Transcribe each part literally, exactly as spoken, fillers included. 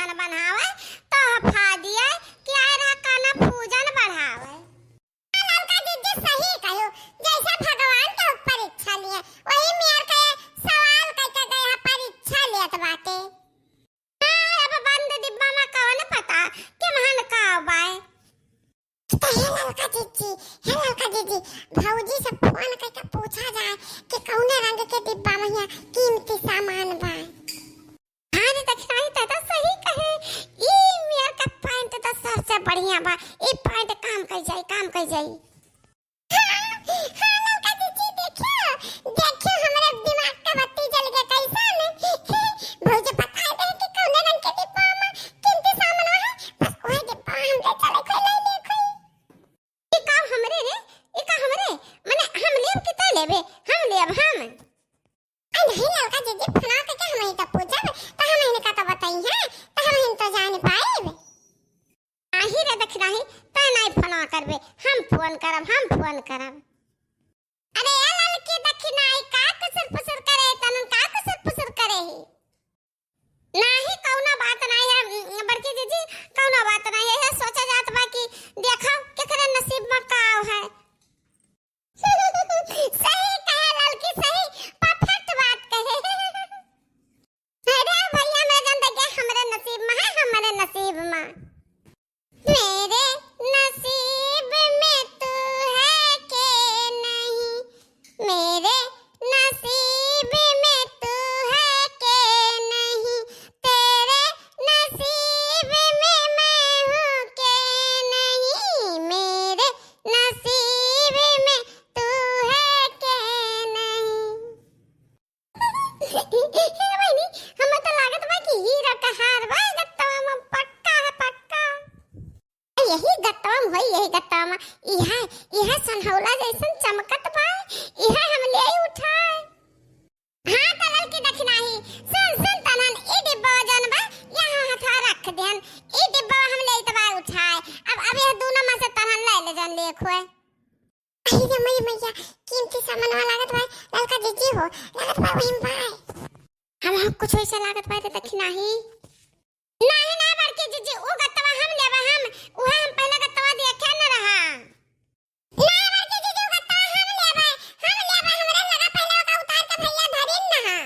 बनावे, तो हफा दिए कि आए रहा काना पूजन बढ़ावे। ललका जिज्जी सही कहो, जैसे भगवान के ऊपर इच्छा लिए, वही मेर के सवाल कइके गए हैं, परीक्षा लेत बाटे। हाँ, अब बंद डिब्बा में कौन पता कि महन का बाय। तो हे ललका जिज्जी, हे ललका जिज्जी, भौजी से फोन कइके पूछा जाए कि कौने रंग के डिब्बा में यहाँ कीमती सामान बाय। हाँ रे दखिनाही, दादा सही कहे, ई मेर का पैंट तो सबसे बढ़िया बा, ई पैंट काम कइ जाई, काम कइ जाई। हाँ, हाँ, ललका जिज्जी, देखियो, देखियो, हमरे दिमाग का बत्ती जल गया, कैसन? भौजी बताए दे कि कौने रंग के डिब्बा में कीमती सामान है, बस वही डिब्बा हम ले चले, कोई ले ले, कोई। ई का हमरे रे, ई का हमरे, मने हम लेब कि तै लेबे, हम लेब, हम। आ नहीं ललका जिज्जी, फोनवा कइके हमही तो पूछब, तो हमही का तो बताई है, तो हमही तो जान पाइब। आही रे दखिनाही, तै नाई फोनवा करबे, हम फोन करब, हम फोन करब। अरे ए ललकी दखिनाही, का कुसुर पुसुर करे, तनन का कुसुर पुसुर करे ही? नाही, कौनो बात नाही है, उम, बड़की जिज्जी, कौनो बात नाही है। ये सोचा जात बा कि देखा केकरे नसीब में का है। सही कहे ललकी, सही, perfect बात कहे। अरे भैया, हमरा जन देखे, हमरे नसीब में है, हमरे नसीब में। मेरे नसीब में तू है के नहीं, मेरे नसीब में तू है के नहीं, तेरे नसीब में मैं हूँ के नहीं, मेरे नसीब में तू है के नहीं। हे बहिनी, हमें तो लागत बा कि हीरा का हार बा, गत्तवा में पक्का है, पक्का। यही गत्तवा में होई, यही गत्तवा में। इहे, इहे सनहौला जैसन चमकत बा, इहे हम ले आई उठाए। हाँ, तो ललकी दखिनाही, सुन, सुन तनन, ई डिब्बा जौन बा, यहाँ हथवा रख देन, ई डिब्बा हम ले आई तबा उठाए। अब, अब यह दोनों में से तनन ले ले जौन ले खोए। अरे रे मई मैया, कीमती सामानवा लागत बा, ललका जिज्जी हो, लागत बा वहीं बा। हम, हम कुछ ऐसा लागत बा रे दखिनाही। नाही, ना बड़की जिज्जी, उ गत्तवा हम लेबे हम, उहे हम पहले गत्तवा देखे न रहा। ना बड़की जिज्जी, उ गत्तवा हम लेबे, हम लेबे, हमरे लगा पहले ओका उतार के भैया धरिन न हा।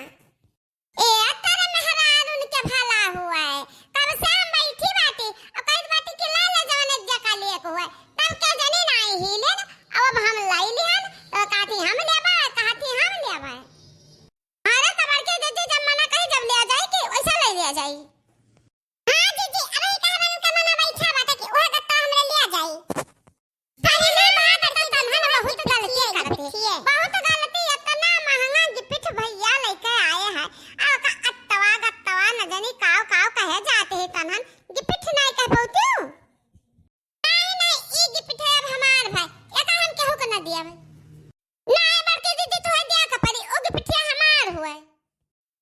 ए, तोरे मेहरारून के भला हुआ है। कब से हम बैठी बाटी, और कहत बाटी कि ला ले जवन एक जका लेक हुआ है। तब के जनी नाई ही लेन, अब हम लाई लिहन, तो कहती हम लेबा, कहती हम लेबा। अरे, तो बड़की जिज्जी जब मना कही, जब ले जाई कि वैसा ले ले जाई। हाँ जिज्जी, अब ई कहे बन के मना बैठा बाटे कि ओहे गत्ता हमरे ले जाई। अरे ना बात तो तनहन बहुत गलती करती। बहुत गलती, इतना महंगा गिफ्ट भैया लेके आए हैं। आ का अत्तवा गत्तवा न जानी काव काव कहे जाते हैं तनहन। गिफ्ट नहीं कह पाती हूँ। नहीं, नहीं, ई गिफ्ट है अब हमार भाई। एका हम केहू के ना दिया भाई। नहीं बड़की जिज्जी, तू है दिया के परी, ओ गिफ्टिया हमार हुए।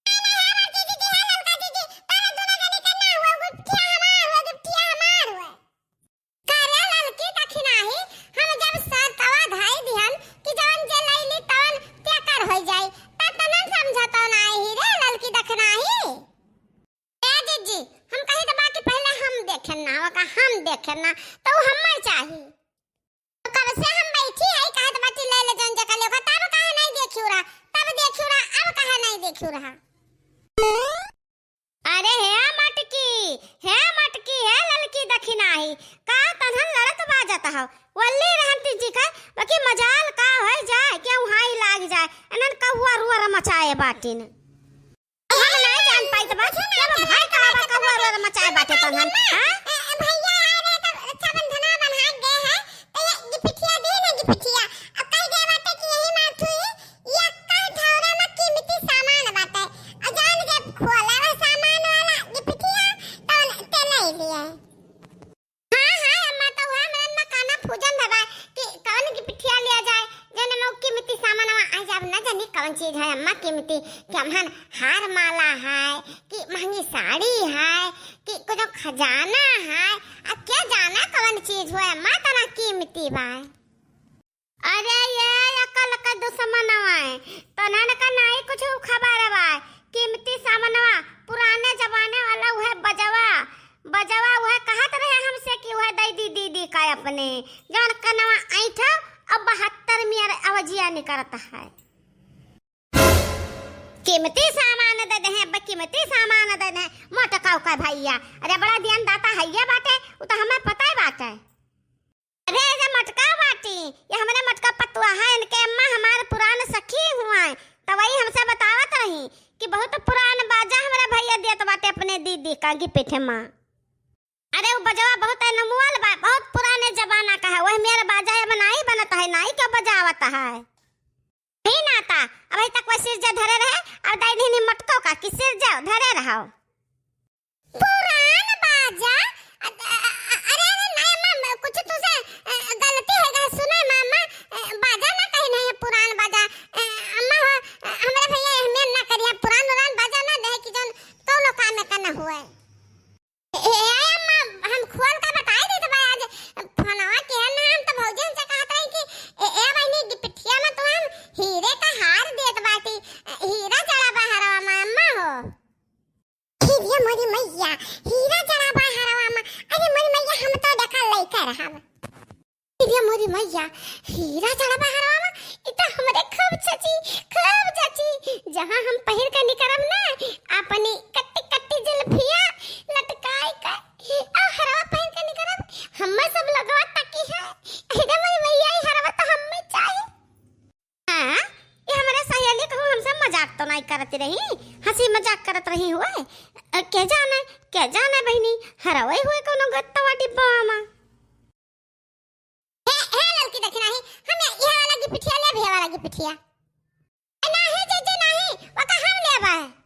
नहीं, नहीं, है बड़की जिज्जी, है ललका जिज्जी, तारे दोनों जने के ना हुए, गिफ्टिया हमार हुए, गिफ्टिया हमार हुए। करे ललकी दखिनाही, हम जब शर्तवा धई दिहन कि जवन जे लइली तवन तेकर होइ जाई, त तनन समझत नाई ही रे ललकी दखिनाही। ए जिज्जी, हम कही त बाकी पहले हम देखे ना, ओका हम देखे ना, त उ हम्मे चाही। कब से हम बैठी है, कहत बाटी ले ले जौन जका लेखा, तब काहे नहीं देखियो रहा, तब देखियो रहा, अब काहे नहीं देखियो रहा। अरे हे मटकी, हे मटकी, हे ललकी दखिनाही, का तनहन लड़त बाजत हौ? वल्ली रहन तीजी का, बाकी मजाल का होइ जाए, केहू हाई लाग जाए, एनन कौआ रुअर मचाए बाटिन। हम नाहीं जान पाइत बा, जब भाई का बा कौआ रुअर मचाए बाटे तनहन, हाँ? ए, ए, भैया आए रहे तब रक्षाबंधना बन्हा गए हैं, तो ये गिफ्टिया दी ना गिफ्टिया। अब कह गए बाटे कि यही माथु ही, ये कल ठौरा में कीमती सामान बाटे। और जान जब खोले वो सामान वाला गिफ्टिया, तो ते ले लिए। हाँ, हाँ, अम्मा, तो उहे हमरन में काना फूजन भवा कि कौन गिफ्टिया लिया जाए, जौन में कीमती सामान वा आ जाब, ना जानी कौन चीज है अम्मा कीमती, कि हमहन हार माला है, कि महंगी साड़ी है, कि कुछ खजाना है, आ क्या जाना कौन चीज हुआ अम्मा, इतना कीमती बा। अरे ये अकल के दुश्मनवा है, तनहन का नाहीं कुछ खबर बा। कीमती सामानवा, पुराने जमाने वाला उहे बजवा, ने, जौन कनवा ऐंठो अउर बहत्तर मियर अवजिया निकरत है। कीमती सामान दे दे हैं, अब कीमती सामान दे दे हैं, मोटका का भैया। अरे बड़ा दियन दाता हइया बाटे, उ तो हमें पता ही बाटे। अरे ये मोटका बाटी, ये हमरे मोटका पतुआ है, इनके अम्मा हमार पुरान सखी हुआ है, तो वही हमसे बतावत रही कि बहुत पुरान बाजा हमरे भैया देत बाटे अपने दीदी का गिफ्ट मा। अरे उ बजवा बहुत अनमोल बा, बहुत पुराने जमाना का है, वही मेरा बाजा अब नाई बनत है, नाई के बजावत है। ही नाता, अबही तक वह सिरजा धरे रहे, अब दाई दीनी मटको का कि सिरजा धरे रहो। पुरान बाजा? अ-, अ-, अ-, अरे, अरे, नहीं अम्मा, कुछ तुझे, अ, गलती हो गया। सुनो अम्मा, अम्मा, अ, बाजा ना कहीं नहीं है, पुरान बाजा। अ, अम्मा हो, अ, हमरा भैया एहमियत ना करिया, पुरान उरान बाजा ना दे कि जौन कौनो काम में का ना हुए। ए, ए, अम्मा, हम खोल के बताई देत बा आज। फोनवा किहन ना, हम तो भौजी हमसे कहत रही कि ए, ए बहिनी, गिफ्टिया में तो हम हीरे का हार देत बाटी। हीरा जड़ा बा हरवा में, अम्मा हो। हे रे मोरी मैया, हीरा जड़ा बा हरवा में। अरे मोरी मैया, हम तो देखा लइका रहब। अरे मोरी मैया, हीरा जड़ा बा हरवा में, इ तो हमरे खूब जची, खूब जची। जहाँ हम पहिर के निकरब ना, अपनी कट्टी कट्टी जुल्फिया लटकाई के, आ हरवा पहिर के निकरब, हम्मे सब लोगवा तकी है। अरे मोरी मैया, इ हरवा तो हम्मे चाही। हाँ, ये हमरे सहेली कहूँ हमसे मजाक तो नाई करत रही, हँसी मजाक करत रही हुए। अ, के जाने, के जाने बहिनी, हरवई हुए कौनो गत्तवा डिब्बा में। हे, हे ललकी दखिनाही, हम ये, ये वाला गिफ्टिया लेब, ये वाला गिफ्टिया। ए, नाही जीजी, नाही, वो का हम लेबे।